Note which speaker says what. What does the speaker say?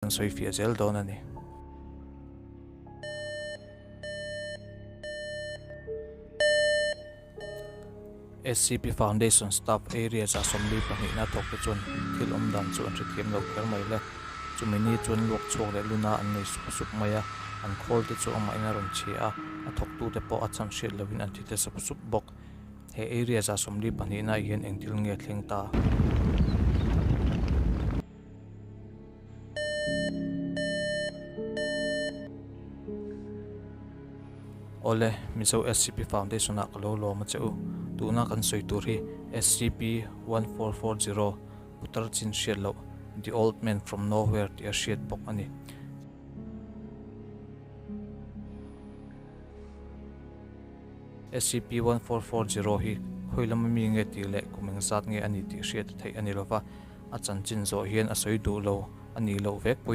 Speaker 1: Kan sawi fiah zel dawn a ni. SCP Foundation staff area 42 na thawk te chuan thil awm dan chu an hrethiam lo kher mai le. Chumi ni chuan luak chhuak leh luna an nei sup sup mai a, an khawl te chu amahin a rawn chhia a, a thawktute pawh a chhan hriat lovin an thi te sup sup bawk. He area 42 na hian eng thil nge thleng ta? Awle, Mizo SCP Foundation ah ka lo lawm a che u. Tuna kan sawi tur hi SCP 1440 putar chin hriat loh The Old Man From Nowhere tih a hriat bawk a ni. SCP 1440 hi khawi lama mi nge tih leh kum engzat nge a ni tih hriat a theih a ni lova, a chanchin zawh hian a sawi duh lo a nih loh vek pawhin.